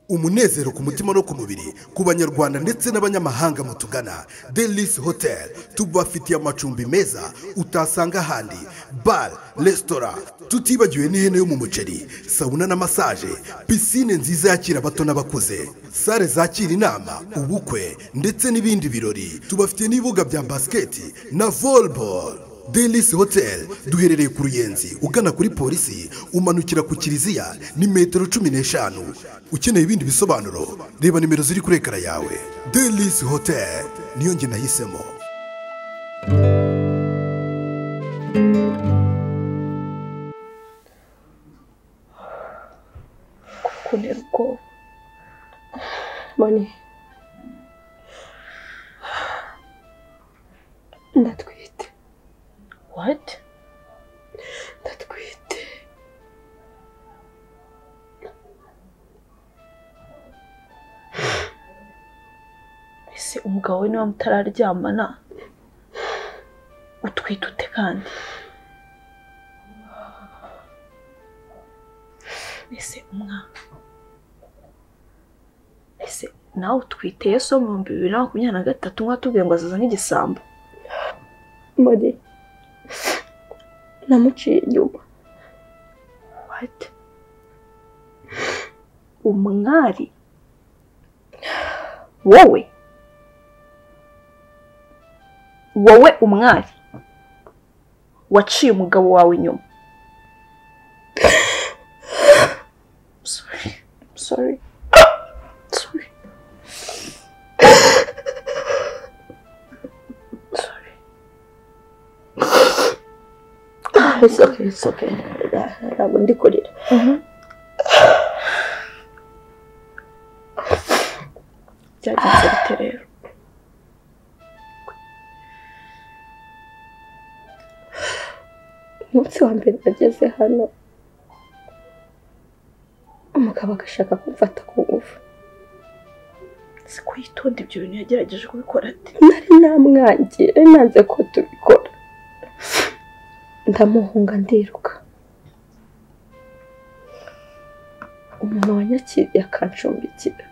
Umunezero ku mutima no ku mubiri ku banyarwanda ndetse n'abanyamahanga mutugana Delis Hotel tubafitiye amacumbi meza utasanga ahandi, bar, restaurant, tutibagiwe n'ihene yo mu muceri, sauna na massage, piscine nziza yakira abato n'abakuze, sale zakira inama, ubukwe ndetse n'ibindi birori. Tubafitiye n'ibibuga bya basket na volleyball. Delis Hotel duherereye ku Ruyenzi ugana kuri polisi umanukira ku Kiliziya ni metero 15. Ukeneye ibindi bisobanuro reba nimero ziri kuri ekara yawe. Delis Hotel niyo nge nahisemo. Kuntera ubwoba Moni, ndatwite. What? Ndatwite. Ese umugabo we niba mutararyamana utwite ute kandi? Ese umwana, ese nawe utwite Yesu mu 2023 mwatubwiye ngo azaza nk'igisambo? Moni, namuciye inyuma. What? Umwari? Wowe? Wowe umwari waciye umugabo wawe inyuma? Sorry. I'm sorry. Sorry. Sorry. It's okay, it's okay. Ntabwo ndi kurira. Byagenze bite rero? Umunsi wa mbere nageze hano, umugabo agashaka kumfata ku ngufu. Si kuyitonda ibyo bintu yagerageje kubikora ate? Nari namwangiye, nanze ko tubikora. Ndamuhunga ndiruka. Umuntu wanyakiriye akancumbikira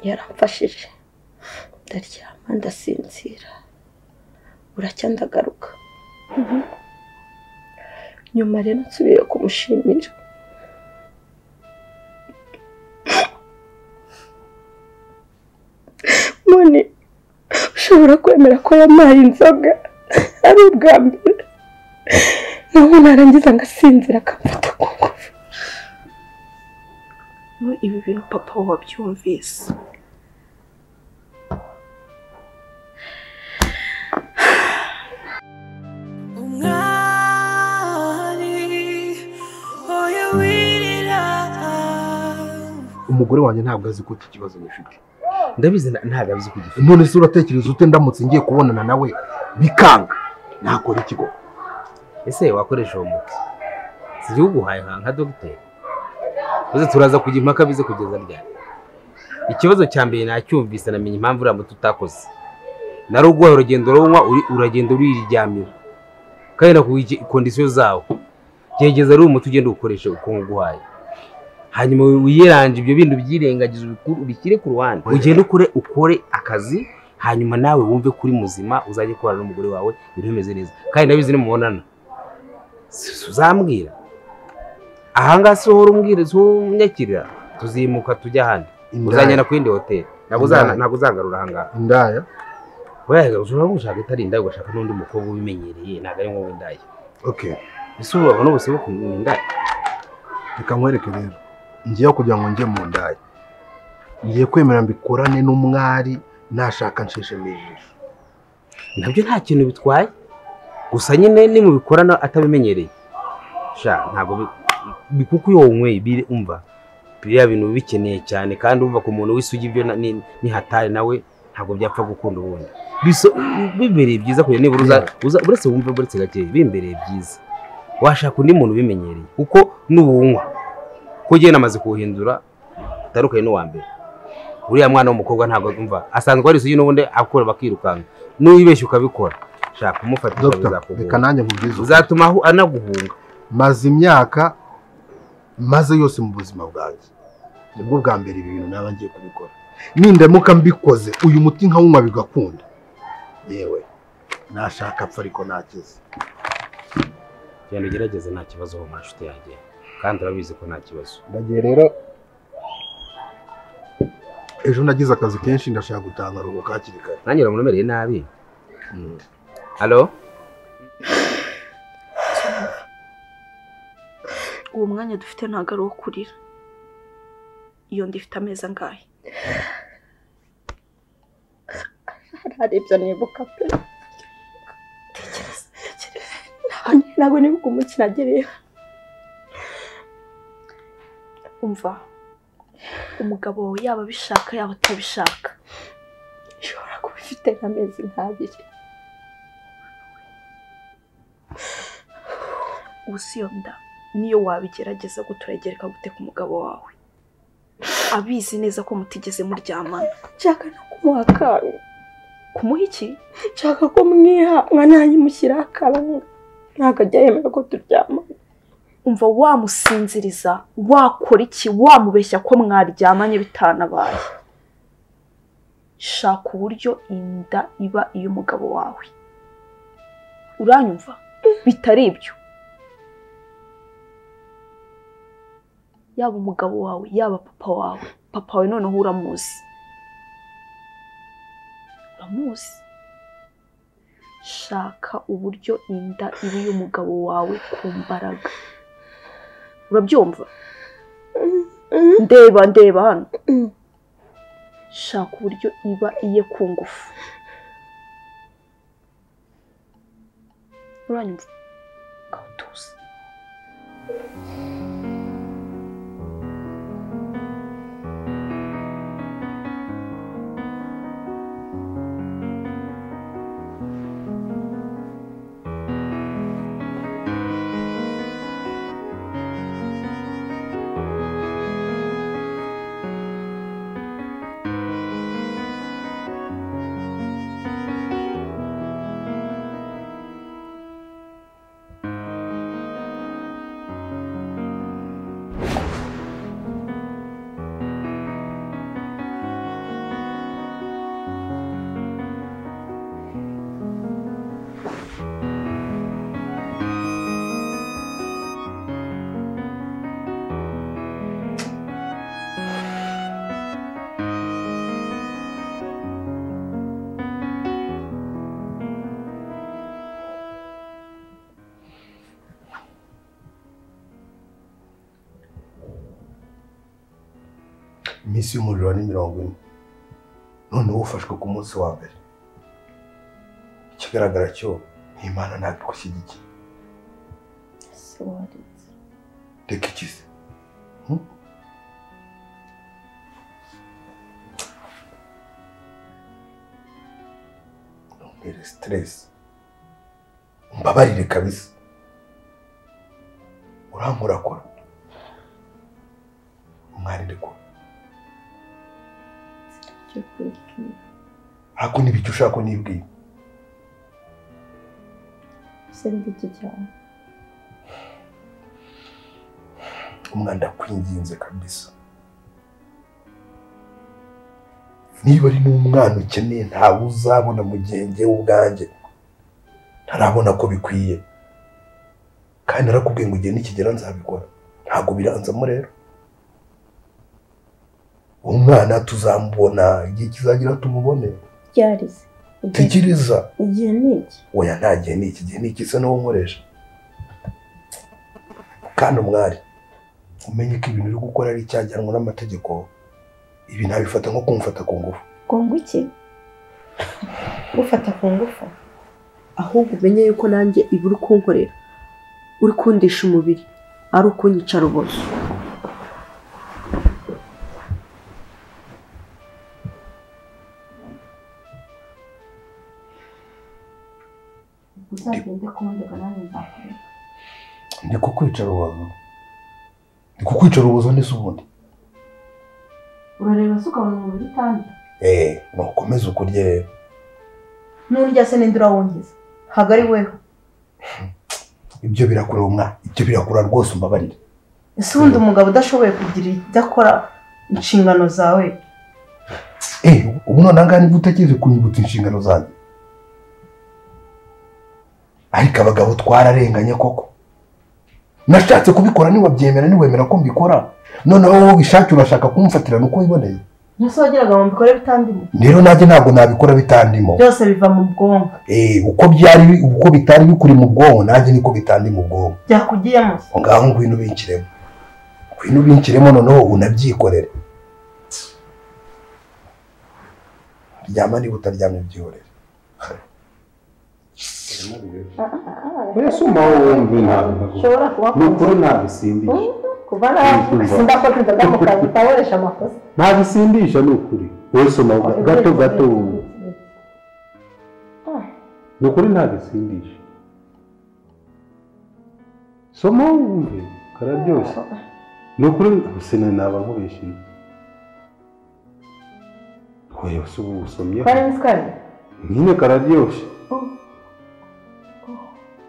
yaramfashije, ndaryama ndasinzira, buracya ndagaruka. Nyuma rero nsubiye kumushimira. Moni, ushobora kwemera ko yampaye inzoga ari ubwa mbere, naho narangiza ngasinzira akamfata ku ngufu. Ibi bintu papa wabyumvise? Umugore wanjye ntabwo azi ko iki kibazo ngifite. Ndabizi ntabwo azi ko gifite. None se uratekereza ute ndamutse ngiye kubonana nawe bikanga nakora iki koko? Ese wakoresha uwo muti? Si uguhaye nka dogiteri. Uze turaza kujya impaka bize kugeza ryari? Ikibazo cya mbere nacyumvise namenye impamvu uriya muti utakoze. Naruguhaye urugendo runywa uragenda uriryamira. Kandi nakuha kondisiyo zawo. Gerageza ari umuti ugenda ukoresha uko nguhaye. Hanyuma wiyeranje ibyo bintu byirengagiza ubishyire ku ruhande, ugende ukore akazi, hanyuma nawe wumve kuri muzima uzajye kubana n'umugore wawe ibintu bimeze neza. Kandi ndabizi nimubonana uzambwira ahangaha si uhora umbwira, si unyakirira, tuzimuka tujya ahandi, uzanjyana ku yindi hoteli, ntabwo uzangarura ahangaha. Indaya wewe ushobora gushaka itari indaya ugashaka n'undi mukobwa ubimenyereye, ntabwo ari ngombwa indaya. Okay, ese ubu abantu bose bakunda indaya? Reka nkwereke rero, ngiye kugira ngo njye mu ndaya, ngiye kwemera mbikorane n'umwari nashaka nshishemo ijisho. Nabyo nta kintu bitwaye, gusa nyine nimubikorana atabimenyereye sha ntabwo kuko iyo unyweye biri umva biriya bintu bikeneye cyane, kandi umva ku muntu w'isugi ibyo ni hatari nawe ntabwo byapfa gukunda ubundi. Bibereye byiza kugira nibura uza uretse wumve buretse gake, bimbereye byiza washaka undi muntu ubimenyereye, kuko nubunywa ko giye namaze kuhindura tarukaye n'uwa mbere. Uriya mwana w'umukobwa ntabwo umva asanzwe ari isugi n'ubundi akora bakirukanka, n'uyibeshye ukabikora shaka kumufatisha bizakugora. Reka nanjye nkubwize uzatuma anaguhunga. Maze imyaka Maze yose mu buzima bwanjye. Nibwo bwa mbere ibi bintu naba ngiye kubikora. Nindamuka mbikoze uyu muti nkawunywa bigakunda. Yewe nashaka apfa ariko nakize. Genda ugerageze nta kibazo ho nshuti yanjye. Kandi urabizi ko nta kibazo. Ndagiye rero ejo nagize akazi kenshi ndashaka gutanga ruhuka hakiri kare. Nanjye uramumereye nabi. Allo? Uwo mwanya dufite ntago ari uwo kurira. Iyo ndifite ameza angahe? Hari ibyo nibuka pe. Tekereza, tekereza. Ntabwo nibuka umunsi nagereye. Umva, umugabo wawe yaba abishaka yaba atabishaka, ishobora kuba ifite nk'amezi nk'abiri. Ubu si iyo nda niyo wabigerageza guturagereka gute ku mugabo wawe abizi neza ko mutigeze muryamana. Nshaka no kumuha akanga. Kumuha iki? Nshaka ko mwiha nka nanjye mushyiraho akabanga ntabwo ajya yemera ko turyamana. Umva, wamusinziriza wakora iki, wamubeshya ko mwaryamanye bitanabaye. Shaka uburyo inda iba iy'umugabo wawe. Uranyumva? Bitari ibyo, yaba umugabo wawe yaba papa wawe, papa wawe noneho uramuzi, uramuzi. Shaka uburyo inda iba iy'umugabo wawe ku mbaraga. Urabyumva? Ndeba, ndeba hano. Shaka uburyo iba iye ku ngufu. Uranyumva? Gatuza. Iminsi y'umuriro ni 40. Noneho ufashwe ku munsi wa mbere. Ikigaragara cyo Imana ntabwo igushyigikiye. Reka ikize. Ntuntere stress. Umbabarire kabisa. Urankorakora. Umwari ndekura. Ako ni ibyo ushaka nibwiye. Sindi cyane. Umwanda kwinginze kabisa. Niba ari n'umwana ukeneye ntawe uzabona mugenge w'ubwanjye. Ntarabona ko bikwiye. Kandi narakubwiye ngo igihe nikigera nzabikora. Ntago biranzamo rero. Umwana tuzamubona igihe kizagira tumubone. Byarize. Tekereza. Igihe ni iki? Oya nta gihe ni iki, igihe ni iki se n'uwo nkoresha. Kandi umwari umenye ko ibintu uri gukora ari icyajyanwa n'amategeko, ibi ntabifata nko kumfata ku ngufu. Ngo iki? Gufata ku ngufu? Ahubwo umenye yuko nanjye ibi uri kunkorera, uri kundisha umubiri, ari ukunyica rubozo. Uzagende kundega nanjye nzakureka. Ndi kukwica rubozo. Ndi kukwica rubozo ndetse ubundi. Urareba se ukabona umubiri utandya? Nukomeze ukurye rero. Nundya se ninde urawungiza? Ntabwo ari weho. Ibyo birakura umwana, ibyo birakura rwose umbabarire. Ese ubundi umugabo udashoboye kugira ibyo akora inshingano zawe? Ubu none ahangaha nibwo utekereje kunyibutsa inshingano zanjye. Ariko abagabo twararenganye koko. Nashatse kubikora ntiwabyemera, ntiwemera ko mbikora. Noneho wowe ubishake urashaka kumfatirana uko wiboneye. Ese wagiraga ngo mbikore bitandimo? Rero nanjye ntabwo nabikora bitandimo. Byose biva mu bwonko. Uko byari uko bitari bikuri mu bwonko nanjye niko bitandi mu bwonko. Byakugiyemo. Ngaho ngwino ubinkiremo. Ngwino ubinkiremo noneho unabyikorere. Ryama niba utaryamye byihorere. Ese umaho wumve ntabwo. Ni ukuri ntabisindisha. Kuva sindakoze inzoga mu kazi utaboresha amakosa. Ntabisindisha ni ukuri. Wowe soma gato gato wumve. Ni ukuri ntabisindisha. Soma wumve kararyoshye. Ni ukuri sinaba nkubeshyeye. Oya se ubu usomye. Karimo isukari? Nyine kararyoshye.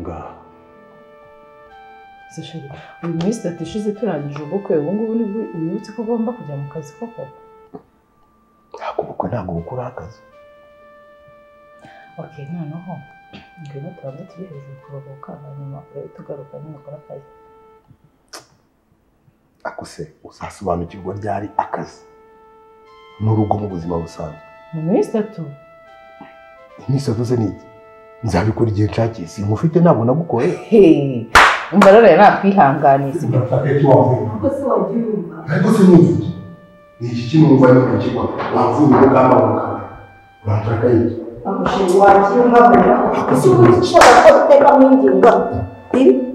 Ngaho. Uyu minsi itatu ishize turangije ubukwe, ubu ngubu nibwo wibutse ko ugomba kujya mu kazi koko? Ntabwo ubukwe ntabwo bukuraho akazi. Ok, noneho ngwino tubanze tujye hejuru kuruhuka, hanyuma urebe tugaruka nyine ukore akazi. Ako se uzasobanukirwa ryari akazi n'urugo mu buzima busanzwe? Mu minsi itatu. Iminsi itatu se ni iki? Nzabikora igihe nshakiye, sinkufite ntabwo nagukoreye. Umva rero nakwihanganiye sibyo? Ariko se ni iki? Ni iki kinumva ni iki wavuye urugamba rukaba uranshaka iki? Wagiye umbabarira. Ese ubu ushaka ko uteka mwinginga?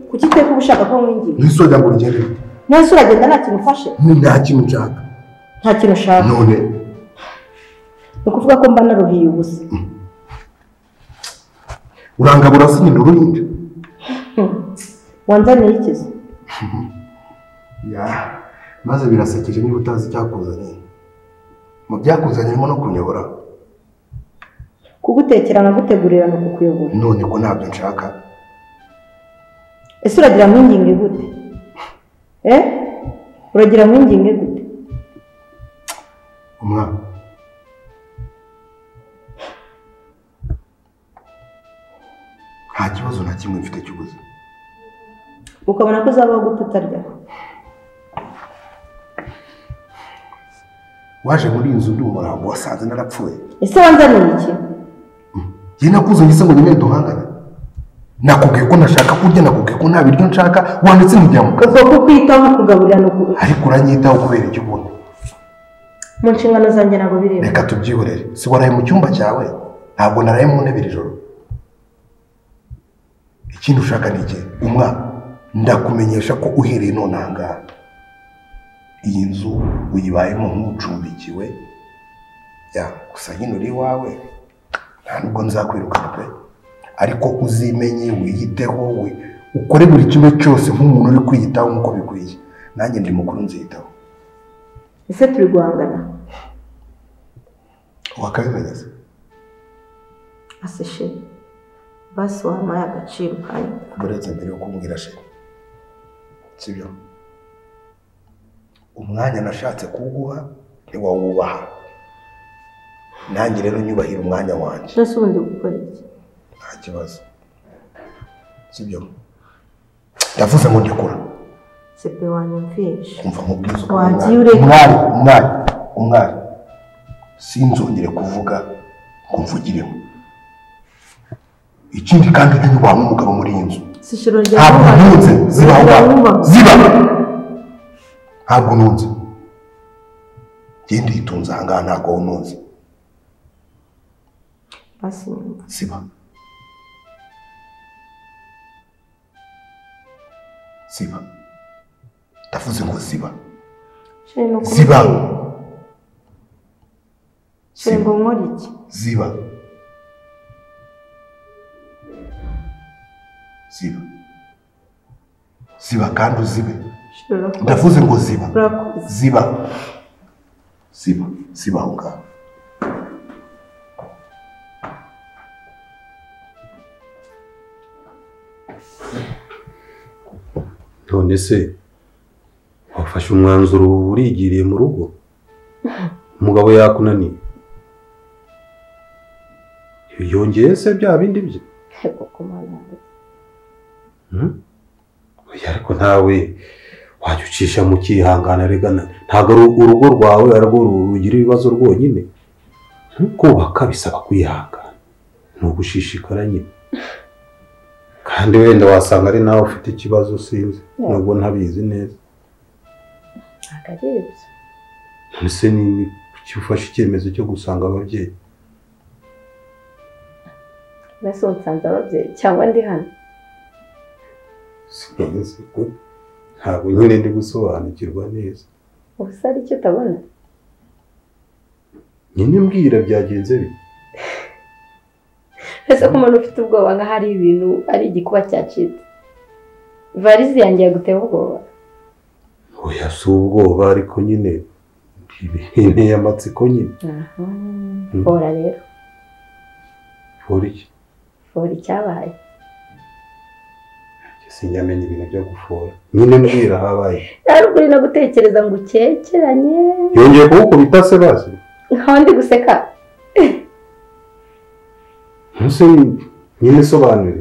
Kuki uteka uba ushaka ko mwinginga? Nese wagira ngo ugende bite? Nese uragenda nta kintu ufashe? Nta kintu nshaka. Nta kintu ushaka? None ni ukuvuga ko mba naruhiye ubusa. Urangabura se nyine uruhinja? Wanzaniye iki se? Ya, maze birasekeje niba utazi icyakuzanye. Mu byakuzanye harimo no kunyobora. Kugutekera nkagutegurira no kukuyobora. None ko ntabyo nshaka. Ese uragira mwinginge gute? Uragira mwinginge gute? Umwana. Nta kibazo na kimwe mfite cy'ubuzima. Ukabona ko uzabaho gute utarya? Waje muri iyi nzu ndi umurambo wasanze narapfuye. Ese wanzaniye iki? Njye nakuzanye se ngo nyine duhangane. Nakubwiye ko ntashaka kurya, nakubwiye ko nta biryo nshaka, wanditse nkujya mu kazi. Kuko kukwitaho kugaburira no kugaburira. Ariko uranyitaho kubera iki ubundi? Mu nshingano zanjye ntabwo bireba. Reka tubyihorere. Si waraye mu cyumba cyawe, ntabwo naraye mu ntebe iri joro. Ikindi ushaka ni iki? Umwana, ndakumenyesha ko uhereye none aha ngaha iyi nzu uyibayemo nk'ucumbikiwe, ya gusa nyine uri iwawe nta nubwo nzakwirukana pe, ariko uzimenye wiyiteho, ukore buri kimwe cyose nk'umuntu uri kwiyitaho nk'uko bikwiye. Nanjye ndi mukuru nziyitaho. Ese turi guhangana? Wakabimenya se? Ase sheri, basi wampaye agaciro kanyu. Uretse mbere yo kumbwira sheri, sibyo? Umwanya nashatse kuguha ntiwawubaha. Nanjye rero nyubahira umwanya wanjye. Ese ubundi gukora iki? Nta kibazo, sibyo? Ndavuze ngo ndikura. Sepe wanyumvishe. Umva nkubwiza ukuri. Wagiye ureka. Umwari, umwari, umwari. Sinzongere kuvuga ngo mvugiremo. Ikindi kandi ujye unyubaha nk'umugabo muri iyi nzu. Ntabwo ntunze, ziba aho ngaho. Ziba! Ntabwo ntunze. Njye nditunze aha ngaha ntabwo ntunze. Siba. Siba. Ndavuze ngo ziba. Ziba. Ziba. Ngo iki? Ziba. Ziba. Ziba kandi uzibe. Ndavuze ngo ziba. Ziba. Ziba. Ziba aho ngaho. None se Wafashe umwanzuro urigiriye mu rugo. Umugabo yakunaniye. Yongeye se bya bindi bye? Ariko ntawe wajya ucisha mu kihangana regana. Ntabwo urugo rwawe arwo rugira ibibazo rwonyine. Kubaka bisaba kwihangana. Ni ugushishikara nyine. Kandi wenda wasanga ari nawe ufite ikibazo sinzi. Nubwo ntabizi neza. Ese ni kuki ufashe icyemezo cyo gusanga ababyeyi? Mbese unsanze ababyeyi cyangwa ndi hano? Sinzi ko ntabwo nyine ndi gusobanukirwa neza. Ubu se hari icyo utabona? Nyine mbwira byagenze bite? Ese ko umuntu ufite ubwoba nka hari ibintu ari igikuba cyacitse. Varize yanjye yaguteye ubwoba? Oya si ubwoba ariko nyine inteye amatsiko nyine. Fora rero. Fora iki? Fora icyabaye. Sinjyamenya ibintu byo gufora. Nyine mbwira habaye. Ntabwo uri no gutekereza ngo ukekeranye. Yongeye kugukubita se basi? Nkaho ndi guseka. Ntuse nyine sobanure.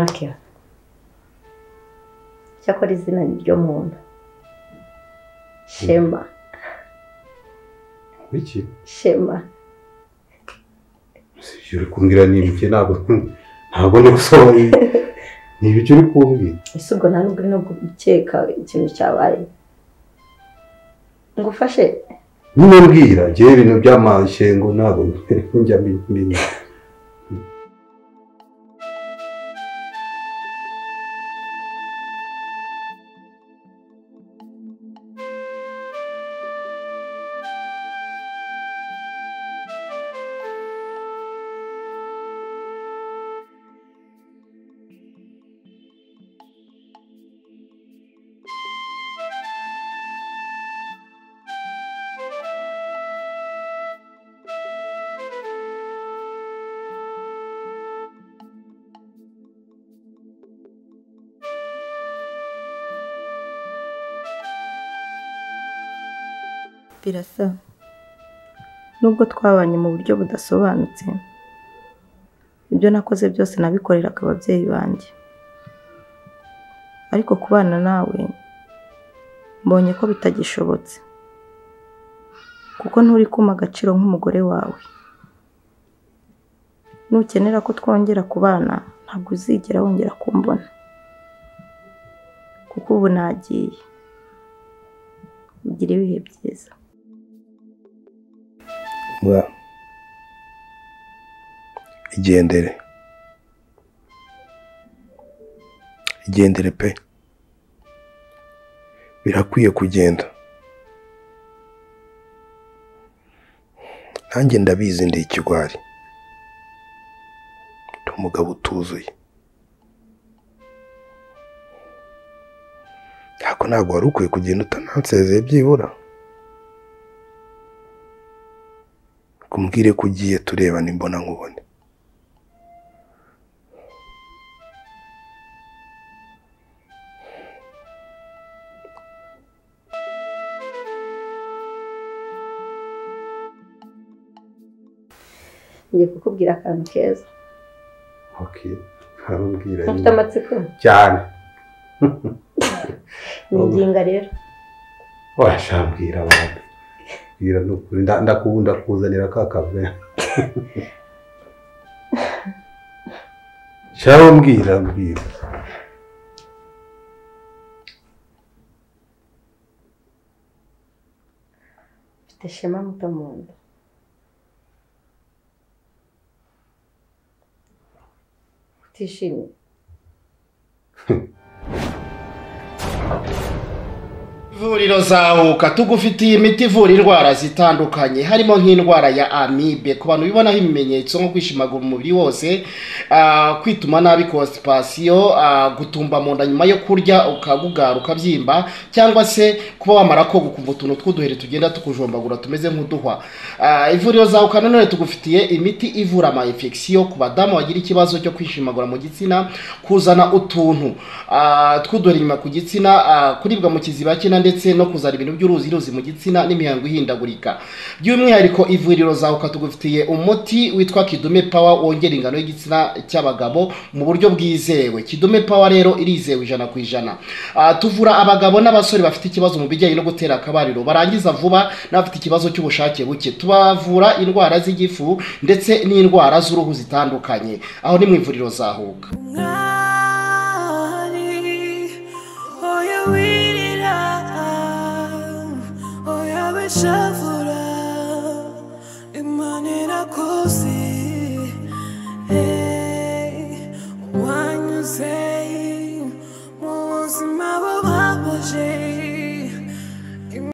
Okay. Cyakora izina ni ryo muntu. Shema. Wiki? Shema. Sibyo uri kumbwira ni ibiki ntabwo ndi gusobanura. Ni ibiki uri kumbwira? Ese ubwo nta nubwo uri no gukeka ikintu cyabaye. Ngufashe? Nyine mbwira, njyewe ibintu by'amashengo ntabwo njya mbimenya. Birasa nubwo twabanye mu buryo budasobanutse, ibyo nakoze byose nabikoreraga ababyeyi banjye, ariko kubana nawe mbonye ko bitagishobotse kuko nturi kuma agaciro nk'umugore wawe. Nukenera ko twongera kubana ntabwo uzigera wongera kumbona kuko ubu nagiye. Ugire ibihe byiza. Igendere. Igendere pe. Birakwiye kugenda. Nanjye ndabizi ndi ikigwari. Ndi umugabo utuzuye. Ariko ntabwo wari ukwiye kugenda utanansezeye byibura. Kumbwire ko ugiye turebana imbona nkubone. Ngiye kukubwira akantu keza. Okay, arambwira. Ufite amatsiko? Cyane. Ni inginga rero. Oya shambwira abantu. Bwira nukuri ndakunda kuzanira ka kave. Shambwira mbwira. Mfite Shema muto mu nda. Utishimye? Ivuriro zahuka tugufitiye imiti ivura indwara zitandukanye harimo nk'indwara ya amibe ku bantu bibonaho ibimenyetso nko kwishimagura umubiri wose, kwituma nabi, constipation, gutumba mu nda nyuma yo kurya ukagugara ukabyimba, cyangwa se kuba wamara koga ukumva utuntu tw'uduheri tugenda tukujombagura tumeze nk'uduhwa. Ivuriro zahuka nanone tugufitiye imiti ivura ama infection ku badamu bagira ikibazo cyo kwishimagura mu gitsina, kuzana utuntu tw'uduheri nyuma ku gitsina, kuribwa mu kiziba cy'inda ndetse no kuzana ibintu by'uruzi mu gitsina n'imihango ihindagurika. By'umwihariko ivuriro Zahuka tugufitiye umuti witwa Kidume Power wongera ingano y'igitsina cy'abagabo mu buryo bwizewe. Kidume Power rero irizewe 100%. Tuvura abagabo n'abasore bafite ikibazo mu bijyanye no gutera akabariro barangiza vuba n'abafite ikibazo cy'ubushake buke. Tubavura indwara z'igifu ndetse n'indwara z'uruhu zitandukanye. Aho ni mu ivuriro Zahuka. Oya wirira, oya wishavura.